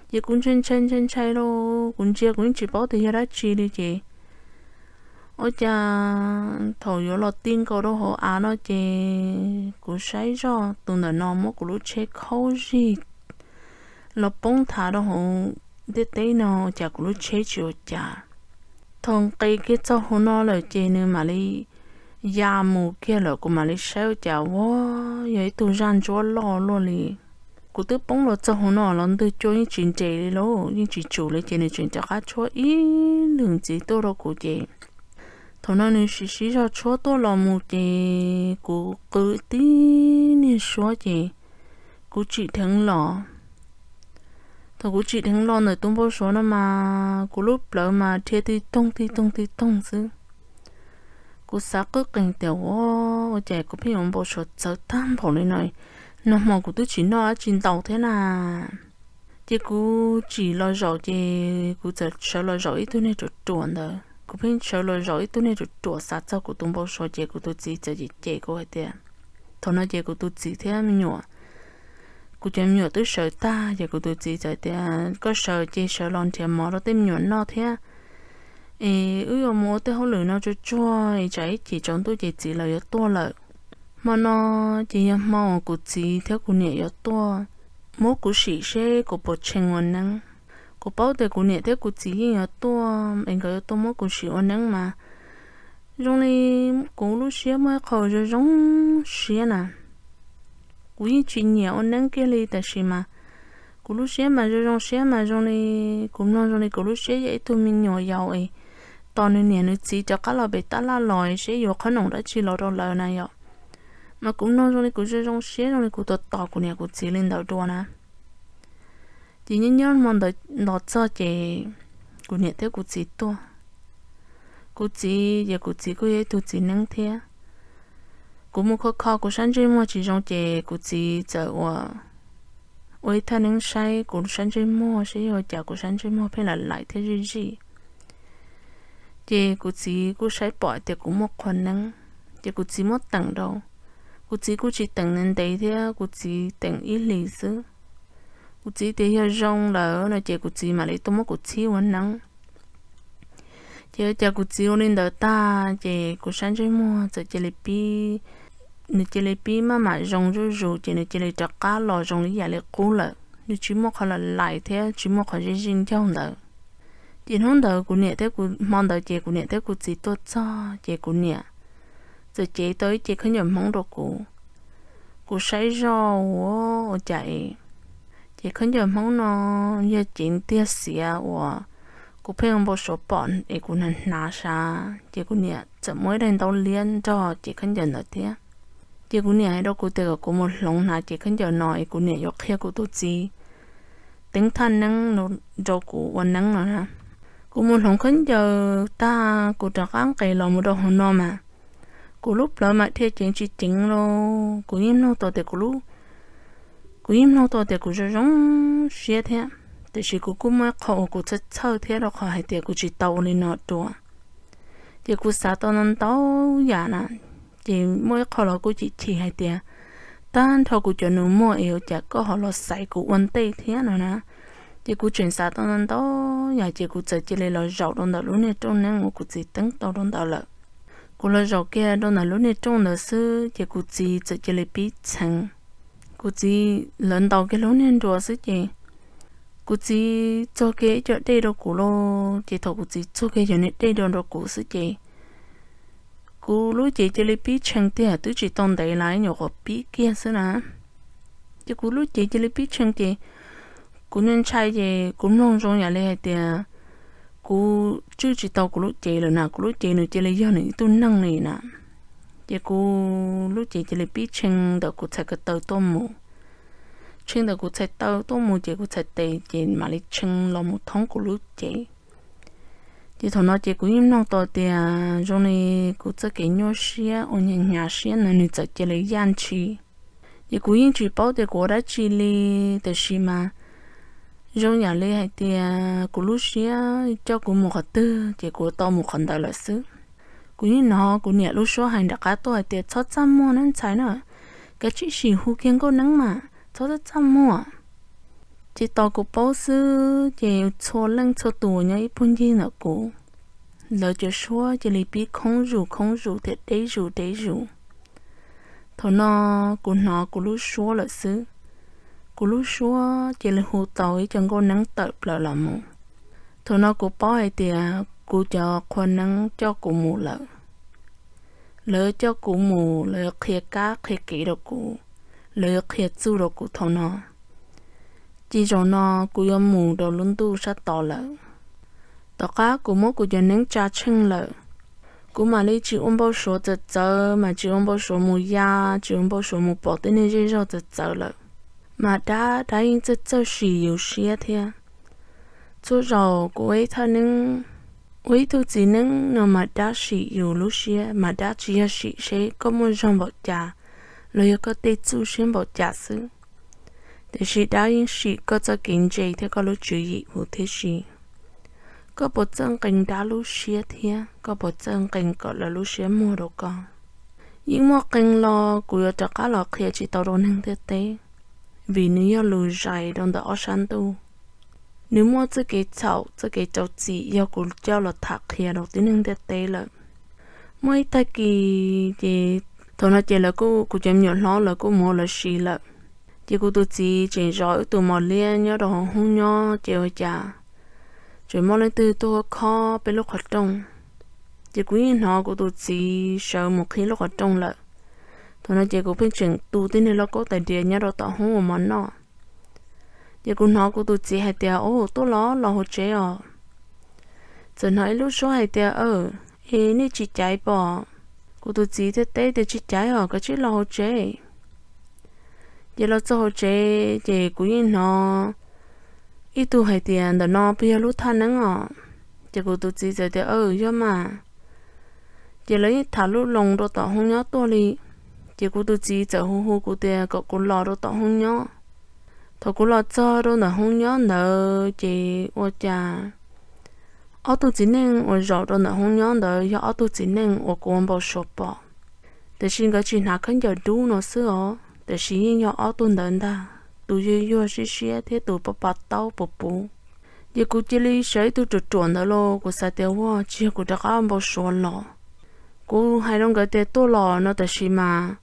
Ces kuv ntshai ntshai ntshai ntshai lauj, kuv ntsia kuv yeej tsis paub tias yog dab tsi li ces ua cas thaum yuav los ti nkaus rau hauv av no ces kuv saib zoj tus ntawm no muab kuv lub tsheb khaub zig los poob thav rau hauv ntiaj teb no ua cas kuv lub tsheb tsis ua cas. Thaum nqis kiag txog hauv no lawm ces nws mam li ya mus kiag lawm, kuv mam li saib ua cas ua yog ib tug zaj ntsuab loj luaj li. Kuv twb poob los txog hauv no los ntwg cua yeej tsis nres li lauj, yeej tsis tsum li ces nws tseem rov qab tshuab ib lwm ntxiv tuaj rau kuv ces thaum no nws siv siv zog tshuab tuaj los mus ces kuv qw tib niag suab ces kuv tsim dheev los. Thaum kuv tsim dheev los ntawm tus npau suav no mas kuv lub plawv mas dhia tig toog tig toog tig toog xwb. Kuv xav qwb qees tias ua, ua cas kuv pheej yuav npau suav txawv tag npaum li no, nag hmo kuv twb tsis noj dab tsi ntau thiab na. Ces kuv tsim los zaum ces kuv txawm sawv los zaum ib tug niag ruam ruam ntawd, kuv pheej sawv los zaum ib tug niag ruam ruam xav txog kuv tus npau suav ces kuv tus txiv txawm cem cem kuv hais tias, thaum no ces kuv tus txiv thiab me nyuam, kuv cov me nyuam twb sawv tag ces kuv tus txiv txawm tias koj sawv ces sawv los nrhiav mov rau tej me nyuam noj thiab es wb yuav mus ua tej hauj lwm no tsuag tsuag es tsam ib chim tsaus ntuj ces txiv lawv yuav tuaj lawm. Hmo no ces yog hmo uas kuv txiv thiab kuv niam yuav tuaj muab kuv sim seb kuv puas tshee ua neeb. Kuv paub tias kuv niam thiab kuv txiv yeej yuav tuaj es nkawd yuav tuaj muab kuv sim ua neeb mas zoo li kuv lub siab muaj ib qho zoo zoo siab na. Kuv yeej tsis nyiam ua neeb kiag li tab sis mas kuv lub siab mas zoo zoo siab mas zoo li, kuv mloog zoo li kuv lub siab yog ib tug me nyuam yaus es tos nws niam nws txiv rov qab los pem tab laj los seb yuav qhob noom dab tsi los rau lawv na yom. Mas kuv mloog zoo li kuv zoo zoo siab zoo li kuv tos tos kuv niam kuv txiv li ntawd dua na. Ces nyob nyob hmo ntawd los txog ces kuv niam thiab kuv txiv tuaj. Kuv txiv ces kuv txiv kuj yog ib tug txiv neeb thiab. Kuv mus kho kho kuv sab ntsej muag tsis zoo ces kuv txiv txawm ua, ua ib thaj neeb saib kuv sab ntsej muag seb yog cas kuv sab ntsej muag pheej lam laim thiab zij zij. Ces kuv txiv kuj saib pom tias kuv muaj qhua neeb, ces kuv txiv muab teem rau. Kuv txiv kuj tsis teem ntev ntev thiab, kuv txiv teem ib hlis xwb. Kuv txiv tias yog zoo lawm no ces kuv txiv mam li tuaj muab kuv txhib ua neeb. Ces ua cas kuv txiv ua li ntawd tag ces kuv sab ntsej muag txawm cia li pib, nws cia li pib maj mam zoo zuj zus ces nws cia li rov qab los zoo li yam li qub lawm, nws tsis muaj qhov lam laim thiab tsis muaj qhov zij zij ncaug ntawd. Ces hnub ntawd kuv niam thiab kuv, hmo ntawd ces kuv niam thiab kuv txiv tuaj txog ces kuv niam txawm cev tau ib ce khaub ncaws Hmoob rau kuv. Kuv saib zoj ua, ua cas es ces khaub ncaws Hmoob no yog cev ntiag xiav uas kuv pheej ua npau suav pom es kuv hnav hnav sav, ces kuv niam txawm muab ib daim ntaub liab nrog ces khaub ncaws ntawd thiab. Ces kuv niam hais rau kuv tias kom kuv mus hloov hnav ces khaub ncaws no es kuv niam yuav qhia kuv tus txiv teeb thaj neeb rau kuv ua neeb no na. Kuv mus hloov khaub ncaws tag kuv rov qab nqes los mus rau hauv no mas kuv lub plawv mas dhia ceev tsis ceev los kuv yeej mloog tau tias kuv lub, kuv yeej mloog tau tias kuv zoo zoo siab thiab, tiam sis kuv kuj muaj ib qho uas kuv txhawj txhawj thiab rau qhov hais tias kuv tsis tau ua li no dua. Ces kuv xav tau ntau ntau yam na, ces muaj ib qho los kuj chim chim hais tias tag nrho kuv cov nus muag es ua cas koj ho los xaiv kuv ua ntej thiab no na. Ces kuv tseem xav tau ntau ntau yam ces kuv txawm cia li los zaum rau ntawm lub niag rooj neeb uas kuv txiv teeb tau rau ntawd lawm. Kuv los zaum kiag rau ntawm lub niag rooj ntawd xwb ces kuv txiv txawm cia li pib txheev. Kuv txiv lawv ntaus kiag lub niag nruas xwb ces kuv txiv txuag kiag ib co dej rau kuv lauj. Ces thaum kuv txiv txuag kiag cov niag dej rau rau kuv xwb ces kuv lub cev cia li pib tshee tiag, twb tsis tau ntev las nyuam qhuav pib kiag xwb na. Ces kuv lub cev cia li pib tshee ces kuv ntshai ntshai ces kuv mloog zoo yam li hais tias kuv tswj tsis tau kuv lub cev lawm na, kuv lub cev nws cia li yog nws ib tug neeg li na. Ces kuv lub cev cia li pib tshee ntawm kuv txhais ko taw tuaj mus. Tshee ntawm kuv txhais taw tuaj mus ces kuv txhais tes ces mam li tshee los mus thoob kuv lub cev. Ces thaum no ces kuv yeej mloog tau tias zoo li kuv txoj kev nyuaj siab uas hnyav hnyav siab no nws txawm cia li yaj ntshis. Ces kuv yeej tsis paub tias kuv ua dab tsi li, tiam sis mas zoo yam li hais tias kuv lub siab coj kuv mus qhov twg ces kuv tau mus qhov ntawd lawm xwb. Kuv yeej hnov kuv niam lub suab hais nram qab tuaj hais tias, txhob txaj muag nawb ntxhais na, kav tsij sim hu kiag Nkauj Neeb mas txhob txaj muag. Ces tos kuv paub xwb ces txhua leej txhua tus nyob ib puag ncig ntawm kuv, lawv cov suab cia li pib khoob zus khoob zus thiab deb zus deb zus. Thaum no kuv hnov kuv lub suab lawm xwb, kuv lub suab cia li hu tau ib co Nkauj Neeb tawm plaws los mus. Thaum no kuv paub hais tias kuv cov qhua neeb coj kuv mus lawm. Lawv coj kuv mus, lawv qhia kab qhia kev rau kuv, lawv qhia txuj rau kuv thaum no. Ces zaum no kuv yuav mus rau lub ntuj sab tod lawm. Tom qab kuv muab kuv cov neeb tsa tsheej lawm, kuv mam li tsis ua npau suav txawv txawv, mam tsis ua npau suav mus ya, tsis ua npau suav mus pom tej neeg zej zog txawv txawv lawm. Mas dab dab yeej txawj txawj sim yus siab thiab. Txhua zaus kuv ua ib thaj neeb, ua ib tug txiv neeb no mas dab sim yus lub siab, mas dab tsis yog sim seb koj muaj zog npaum cas los yog koj tej txuj siab npaum cas xwb, tiam sis dab yeej sim koj txoj kev ntse thiab koj lub tswv yim huv tib si. Koj puas txawj nqee dab lub siab thiab koj puas txawj nqee kom lawv lub siab muag rau koj? Yeej muaj qee lo kuv yuav rov qab los qhia tsis tau rau neeg ntiaj teb, vim nws yog lus zais rau ntawm ob sab ntuj. Nws muaj txoj kev txhaum txoj kev rau txim yog kuv coj los tham qhia rau tib neeg ntiaj teb lawm. Muaj ib tag kis ces thaum no ces lawv kuj, kuv cov me nyuam hlob lawv kuj mus ua lawv si lawm. Ces kuv tus txiv tseem zov ib tus mos liab nyob rau hauv hoob nyob ces ua cas tseem muaj leej twg tuaj khob peb lub qhov rooj. Ces kuv yeej hnov kuv tus txiv sawv mus qhib lub qhov rooj lawm. Thaum no ces kuv pheej tseem tu tib neeg lauj kaub tais diav nyob rau tom hoob ua mov noj. Ces kuv hnov kuv tus txiv hais tias, Ub, tuaj los los hauv tsev os. Txawm hnov ib lub suab hais tias, Aw, es nej tsis caiv pom? Kuv tus txiv thiaj teb tias, Tsis caiv os, koj cia li los hauv tsev. Ces los txog hauv tsev ces kuv yeej hnov ib tug hais tias, Ntawm no puas yog lub thaj neeb os? Ces kuv tus txiv txawm tias, Aw, yog mas. Ces lawv yeej tham lub loo rau tom hoob nyob tuaj li. Ces kuv tus txiv txawm hu hu kuv tias kom kuv los rau tom hoob nyob. Thaum kuv los txog rau ntawm hoob nyob ntawd ces ua cas ob tug txiv neej uas zaum rau ntawm hoob nyob ntawd yog ob tug txiv neej uas kuv ua npau suav pom. Tiam sis nkawd tsis hnav khaub ncaws dub no xwb os, tiam sis yeej yog ob tug ntawd ntag, tus yuag yuag siab siab thiab tus pov pov taub puv puv. Ces kuv cia li sawv ib tug ruam ruam ntawd los kuv xav tias, Ua, tsis yog kuv rov qab ua npau suav los? Kuv hais rau nkawd tias tuaj los no tiam sis mas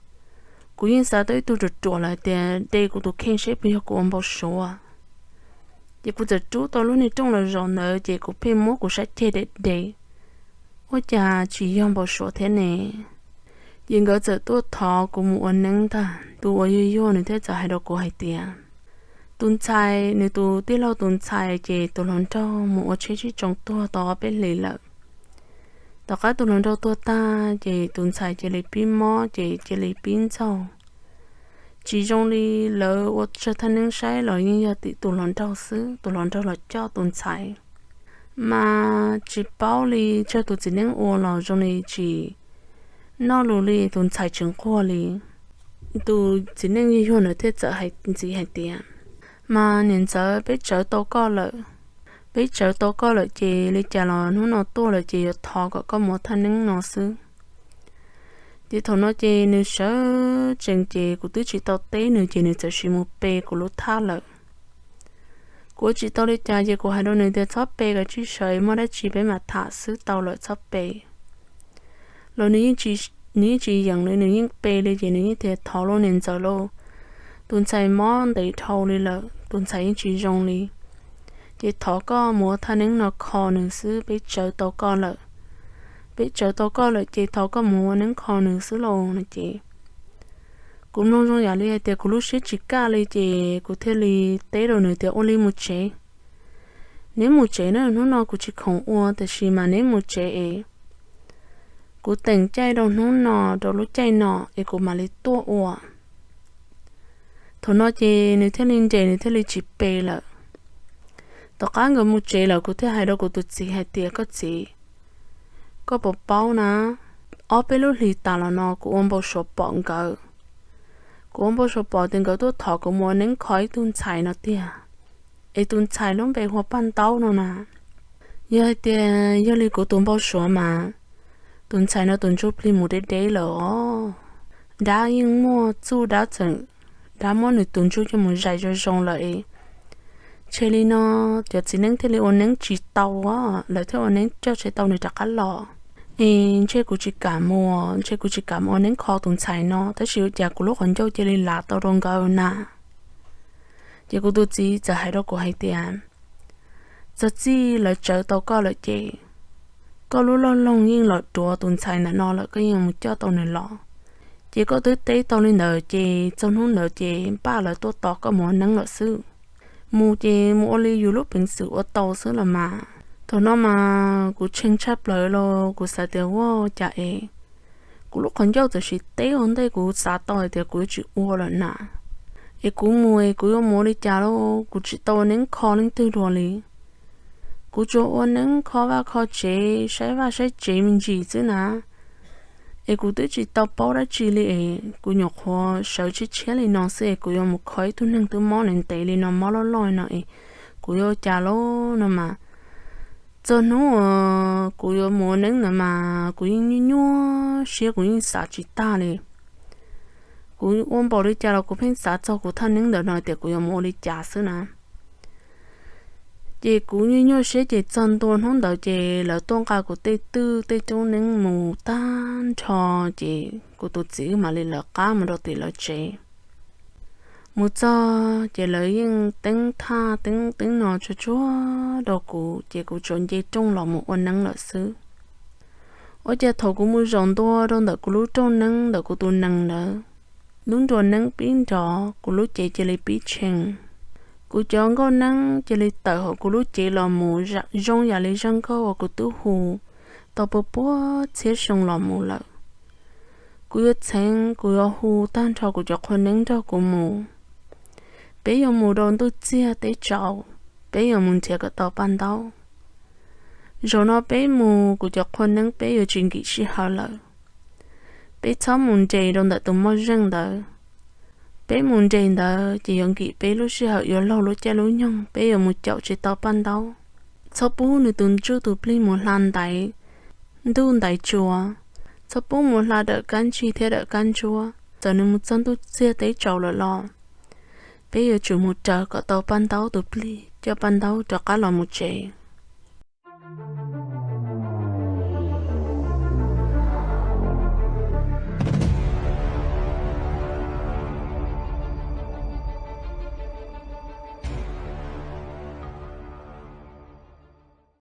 kuv yeej xav tau ib tug ruam ruam lawm tias de kuv tus kheej seb puas yog kuv ua npau suav. Ces kuv txawm rub tau lub niag rooj los zaum ntawd ces kuv pheej muab kuv sab ceg de de, ua cas tsis yog npau suav thiab ne. Ces nkawd txawm tuaj thov kuv mus ua neeb ntag. Tus uas yuag yuag nws thiaj txawm hais rau kuv hais tias, tus ntxhais, nws tus tij laug tus ntxhais ces tus hluas nraug mus ua tsheb sib tsoo tuag tau ob peb hlis lawm. Tom qab tus hluas nraug tuag tag ces tus ntxhais cia li pib mob ces cia li pib ntxaug. Tsis zoo li lawv ua tsawg thaj neeb saib los yeej yog tim tus hluas nraug xwb, tus hluas nraug los coj tus ntxhais. Mas tsis paub li, tsawg tus txiv neej ua los zoo li tsis noj lus li, tus ntxhais tsis nquag li. Tus txiv neej yuag yuag ntawd thiaj txawm hais ntxiv hais tias, Mas niam ntxawm, peb tsawv tau koj lawm. Peb tsawv tau koj lawm ces li cas los hnub no tuaj lawm ces yuav thov kom koj mus ua thaj neeb no xwb. Ces thaum no ces nws sawv tsees ces kuv twb tsis tau teb nws ces nws txawm sim mus pe kuv lub thaj lawm. Kuv ua tsis tau li cas ces kuv hais rau nws tias, Txhob pe, koj cia li sawv, muaj dab tsi peb mam tham xwb, tau lawm, txhob pe. Los nws yeej tsis yeem li, nws yeej pe li ces nws yeej tias, Thov lauj niam ntxawm lauj, tus ntxhais mob ntev dhau li lawm, tus ntxhais yeej tsis zoo li. Ces thov koj mus ua thaj neeb no kho nws xwb, peb tsawv tau koj lawm. Peb tsawv tau koj lawm ces thov koj mus ua neeb kho nws xwb lauj no ces kuv mloog zoo yam li hais tias kuv lub siab tsis kaj li ces kuv thiaj li teb rau nws tias, Ua li mus tsev. Neb mus tsev na, hnub no kuv tsis khoom ua, tiam sis mas neb mus tsev es kuv teem caij rau hnub no, rau lub caij no es kuv mam li tuaj ua. Thaum no ces nws thiaj li nres, nws thiaj li tsis pe lawm. Tom qab nkawd mus tsev lawm kuv thiaj hais rau kuv tus txiv hais tias, koj txiv, koj puas paub na, ob peb lub hlis tas los no kuv ua npau suav pom nkawd. Kuv ua npau suav pom tias nkawd tuaj thov kuv mus ua neeb kho ib tug ntxhais no tiag, es tus ntxhais lub npe hu ua Paj Ntaub no na. Yog hais tias yog li kuv tus npau suav mas tus ntxhais no tus ntsuj plig mus deb deb lawm os. Dab yeej muaj txuj dab txawm, dab muab nws tus ntsuj coj mus zais zoo zoo lawm es ntshe li no cov txiv neeb thiaj li ua neeb tsis tau, lawv thiaj ua neeb coj tsis tau nws rov qab los. Es ntshe kuv tsis kam mus, ntshe kuv tsis kam mus ua neeb kho tus ntxhais no, tab sis ua cas kuv lub qhov ncauj cia li lav tau rau nkawd na. Ces kuv tus txiv txawm hais rau kuv hais tias, txog txij lawv tsawv tau koj lawm ces koj lub loj loog yeej los duav tus ntxhais ntawm no lawm, koj yeej mus coj tau nws los. Ces koj twb teb tau li ntawd ces txog hnub ntawd ces npaj lawv tuaj tos koj mus ua neeb lawm xwb. Mus ces mus ua li yus lub peev xwm ua tau xwb los mas. Thaum no mas kuv tshee tshaj plaws los kuv xav tias ua cas es kuv lub qhov ncauj txawm sim teb ua ntej kuv xav tau hais tias kuv yuav tsis ua lawm na. Es kuv mus es kuv yuav mus ua li cas lauj, kuv tsis tau ua neeb kho leej twg dua li. Kuv tsuas ua neeb kho vaj kho tsev, saib vaj saib tsev me ntsis xwb na. Es kuv twb tsis tau paub dab tsi li es kuv nyuam qhuav sawv tshiab tshiab li no xwb es kuv yuav mus kho ib tug neeg twb mob ntev ntev li no, mob loj loj li no es kuv yuav ua cas lauj no mas. Txog hnub uas kuv yuav mus ua neeb ntawd mas kuv yeej nyuaj nyuaj siab, kuv yeej xav tsis tag li. Kuv ua npaum li cas los kuv pheej xav txog kuv thaj neeb ntawm no tias kuv yuav mus ua li cas xwb na. Ces kuv nyuaj nyuaj siab ces txog ntua hnub ntawd ces lawv tuaj nqa kuv tej twj tej coob neeb mus tag nrho, ces kuv tus txiv wb mam li lawv qab mus rau tim lawv tsev. Mus txog ces lawv yeej teeb thaj teeb teeb no tsuag tsuag rau kuv ces kuv tsuas nce rooj los mus ua neeb lawm xwb. Ua cas thaum kuv mus zaum ntua rau ntawm kuv lub rooj neeb ntawm kuv tus nees ntawd, lub nruas neeb pib nrov, kuv lub cev cia li pib tshee. Kuv cov nkauj neeb cia li tawm hauv kuv lub cev los mus zoo yam li zaj nkauj uas kuv twb hu tau puas puas txhiab xyoo los mus lawm. Kuv yuav txheev, kuv yuav hu tag nrho kuv cov qhua neeb nrog kuv mus. Peb yuav mus rau ntuj txiag teb tsaus, peb yuav mus nrhiav kom tau Paj Ntaub. Zaum no peb mus, kuv cov qhua neeb peb yuav tsis nkim sij hawm lawm. Peb txhob mus nres rau ntawm tus moj zeej ntawd. Peb mus nres ntawd ces yuav nkim peb lub sij hawm, yuav laug lub caij lub nyoog, peb yuav mus caum tsis tau Paj Ntaub. Txhob pub nws tus ntsuj tus plig mus hla ntaiv ntuj ntaiv tsua, txhob pub mus hla dawm kab ntsig thiab dawm kab ntsuab. Txawm nws mus txog ntuj txiag teb tsaus lawm los peb yuav tsum mus raws kom tau Paj Ntaub tus plig, coj Paj Ntaub rov qab los mus tsev.